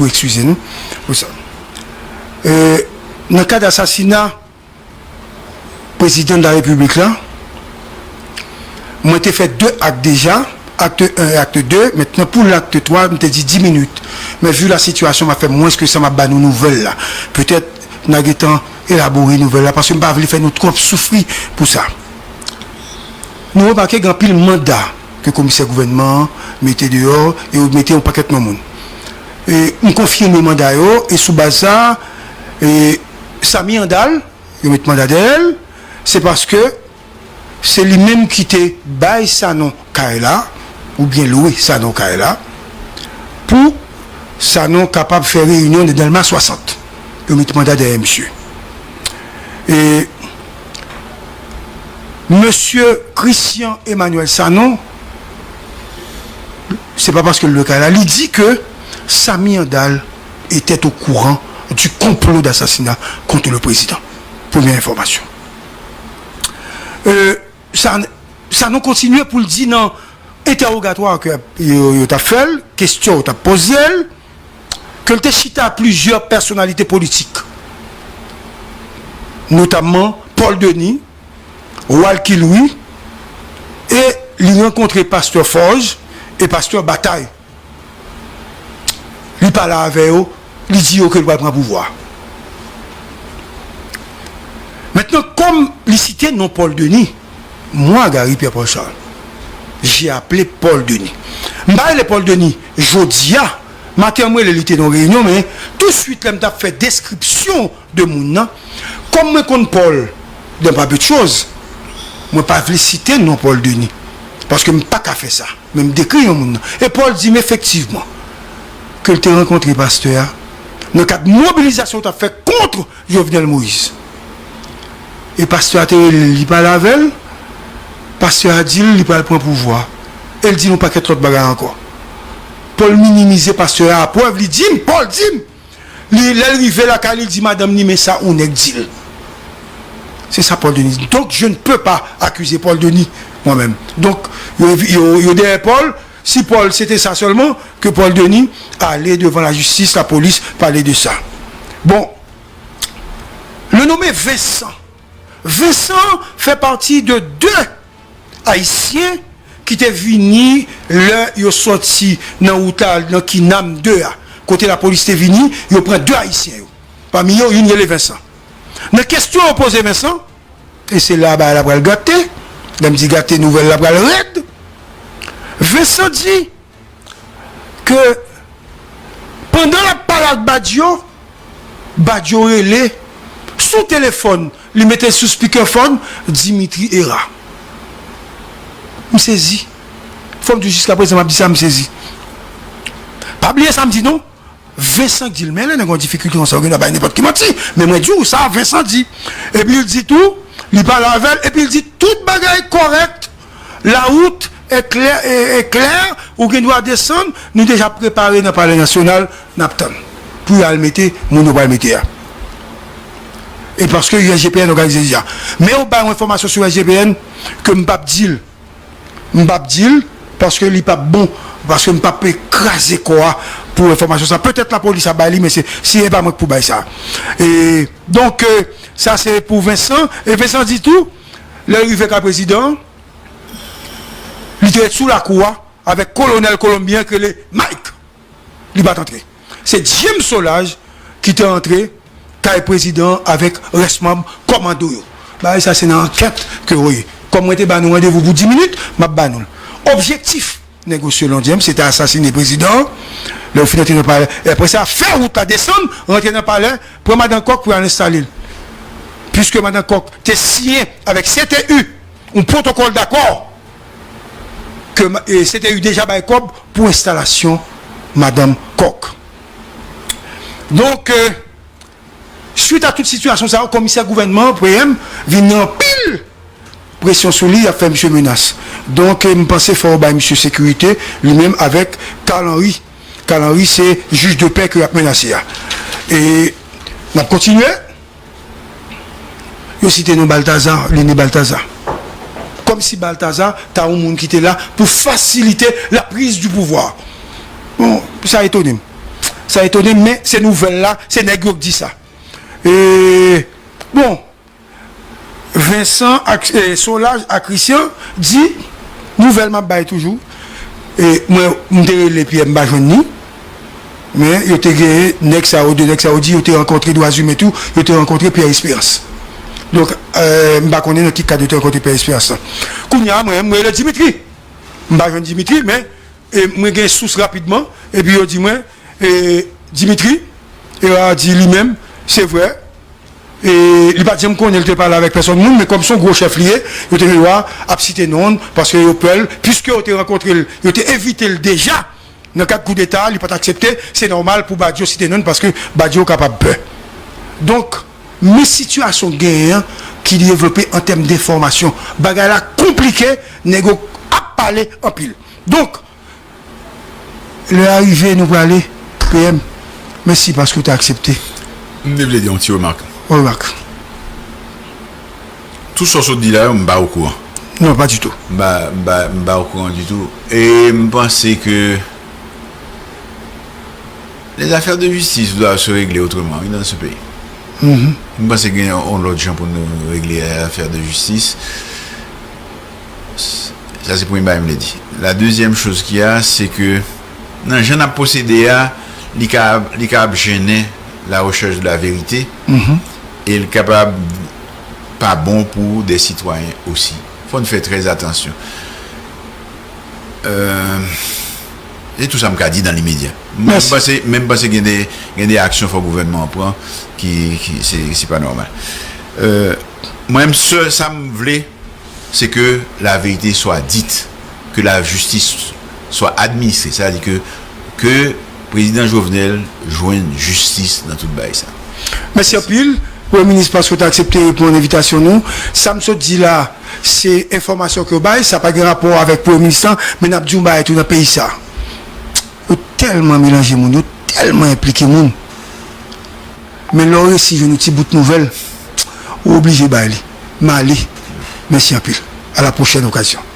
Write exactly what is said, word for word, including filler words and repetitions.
Eskize nou pou sa. E, nan kad asasina prezidan de la repiblik la, mwen te fè de ak deja, akte en e akte de. Mentnan, pou lakte twa, m te di dis minit. Men vi la sitiyasyon, m ap fè mwens ke sa, m ap ba nou nouvèl la. Petèt, n a gentan elabore nouvèl la, paske m pa vle fè nou twòp soufri pou sa. Nou remake gen anpil manda ke komisè gouvènman an mete deyò e yo mete yon pakèt non moun. E m konfime manda yo e sou baz sa, e Samy Andal, yo met manda dèyè l, se paske se li menm ki te bay Sanon kay la, oubyen lwe Sanon kay la, pou Sanon kapab fè reyinyon nan Dèlma swasant. Yo met manda dèyè misye. E mesye Christian Emmanuel Sanon, se pa paske l lwe kay la, li di ke Samy Andal était au courant du complot d'assassinat contre le président. Premye enfòmasyon. E, sa, Sanon kontinye pou l di nan entèwogatwa ke yo, yo t ap fè l, kesyon yo t ap poze l, ke l te chita plizyè pèsonalite politik, notamman Paul Denis, Walky Louis, e li rankontre pastè Forge e pastè Bataille. Li pale avè yo, li di yo ke l pral pran pouvwa. Mentnan, kòm li site non Paul Denis, mwen, Gary Pierre Paul Charles, j'ai appelé Paul Denis. M pa rele Paul Denis jodi a, maten an m rele li te nan yon reyinyon, men touswit lè m t ap fè deskripsyon de moun nan, kòm mwen konn Paul de pa pèt choz, mwen pa vle site non Paul Denis, paske m pa ka fè sa. Men m dekri yon moun nan. E Paul di m efektivman ke l te rankontre pastè a nan kad mobilizasyon yo t ap fè kont Jovenel Moïse. E pastè a te rele l, li pale avè l. Pastè a di l li pral pran pouvwa. E l di l yon pakèt lòt bagay ankò. Paul minimize pastè a, prèv li di m, Paul di m, li, lè l rive lakay li, li di madanm li, men sa yon nèg di l. Se sa Paul Denis di. Donc, je ne peux pas accuser Paul Denis, moi-même. Donc, yo, yo, yo dèyè Paul. Si Paul, se te sa sèlman, ke Paul Denis ale devan lajistis, lapolis, pale de sa. Bon, le nommé Vincent. Vincent fait partie de deux Ayisyen ki te vini lè yo sòti nan wout la, nan Kinam de a. Kote lapolis te vini, yo pran de Ayisyen yo. Pami yo, youn rele Vincent. Nan kesyon yo poze Vincent, e se la bagay la pral gate, lè m di gate, nouvèl la pral rèd. Vincent di ke pandan l ap pale ak Badio, Badio rele sou telefòn, li mete sou speakerphone, Dimitri Hérard. M sezi. Fò m di w, jiskaprezan m ap di sa, m sezi. Pa bliye sa m di non. Vincent di l, men lè nèg gen yon difikilte konsa, ou gen dwa bay nenpòt ki manti. Men mwen di w sa, Vincent di. Epi l di tou, li pale avè l, epi l di tout bagay kòrèk. La route est claire, est, est claire, ou gen dwa desann, nou deja prepare nan Palè Nasyonal, n ap tann. Pou y al mete moun yo pral mete a. E paske U S G P N òganize deja. Men yo bay yon enfòmasyon sou U S G P N ke m p ap di l. M p ap di l, paske li p ap bon, paske m p ap kraze kò a pou enfòmasyon sa. Petèt lapolis ap bay li, men se, si e pa mwen k pou bay sa. E, donk, e, sa se pou Vincent. E Vincent di tou, lè l rive kay prezidan an, li te ret sou lakou a avèk kolonèl kolonbyen ki rele Mike. Li pa t antre. Se James Solages ki te antre kay prezidan an avèk rès manm kòmando yo. Bagay sa se nan ankèt ke yo ye. Kòm mwen te ba nou randevou pou dis minit, m ap ba nou l. Objektif nèg Océan Long James se te asasine prezidan an. Lè yo fin antre nan palè, e apre sa, fè wout la desann, rantre nan palè, pran madan Kòk pou y al enstale l. Piske madan Kòk te siyen avèk C T U yon pwotokòl dakò ke ma-, e, C T U deja bay kòb pou enstalasyon madanm Kòk. Donk, e, swit a tout sitiyasyon sa yo, komisè gouvènman an, P M, vin gen anpil presyon sou li, y ap fè misye menas. Donk, e, m panse fò yo bay misye sekirite, li menm avèk Carl Henry. Carl Henry se jij de pè ke y ap menase a. E n ap kontinye. Yo site non Balthazar, René Balthazar. Kòmsi Balthazar ta yon moun ki te la pou fasilite la prise du pouvoir. Bon, sa etone m. Sa etone m, men se nouvèl la, se nèg yo k di sa. E, bon, Vincent ak, e, Solage ak Christian di, nouvèl m ap bay toujou. E, mwen, m te rele Pierre, m pa jwenn ni. Men, yo te genyen, nèg sa yo, de nèg sa yo di, yo te rankontre Dwazimen tou, yo te rankontre Pierre Espérance. Donk, e, m pa konnen nan ki kad yo te rankontre Pierre Espérance lan. Kounye a, mwen, m rele Dimitri. M pa jwenn Dimitri, men, e, mwen gen sous rapidman, epi yo di mwen, e, Dimitri, e, a di li menm, se vre, e, li pa t janm konnen li te pale avèk pèsòn moun, men kòm se yon gwo chèf li ye, yo te gen dwa ap site non l, paske yo pè l, piske yo te rankontre l, yo te envite l deja nan kad koudeta, li pa t aksepte, se nòmal pou Badio site non l, paske Badio kapab pè. Donk, men sitiyasyon genyen an ki devlope an tèm de enfòmasyon. Bagay la konplike, nèg yo ap pale anpil. Donk, lè a rive, nou prale, P M, mèsi paske w te aksepte. M te vle di yon ti remak. Remak. Tout sa w sot di la yo, m pa okouran. Non, pa ditou. M pa, m pa, m pa okouran ditou. E m panse ke les affaires de justice doivent se régler autrement, wi, dans ce pays. M panse gen yon lòt jan pou nou regle afè de jistis. Sa se premye bagay m vle di. La dezyèm choz ki a, se ke nan jan n ap pwosede a, li ka, li ka ap jennen la recherche de la vérité, e l kapab pa bon pou de sitwayen osi. Fò n fè trè atansyon. Euh, se tou sa m ka di nan limedya. Mwen, m panse, men m panse gen de, gen de aksyon fò gouvènman an pran ki, ki se, se pa nòmal. Euh, mwen, m sèl sa m vle, se ke la vérité soit dite, que la justice soit administrée. Sa vle di ke, ke prezidan Jovenel jwenn jistis nan tout bagay sa. Mèsi anpil, Premye Minis, paske w te aksepte reponn envitasyon nou. Sa m sot di la, se enfòmasyon ke yo bay, sa pa gen rapò avèk Premye Minis lan, men n ap di yon bagay tou nan peyi sa. Yo tèlman melanje moun, yo tèlman enplike moun. Men lè w resi jwenn yon ti bout nouvèl, ou oblije bay li. M ale. Mèsi anpil. A la pwochèn okazyon.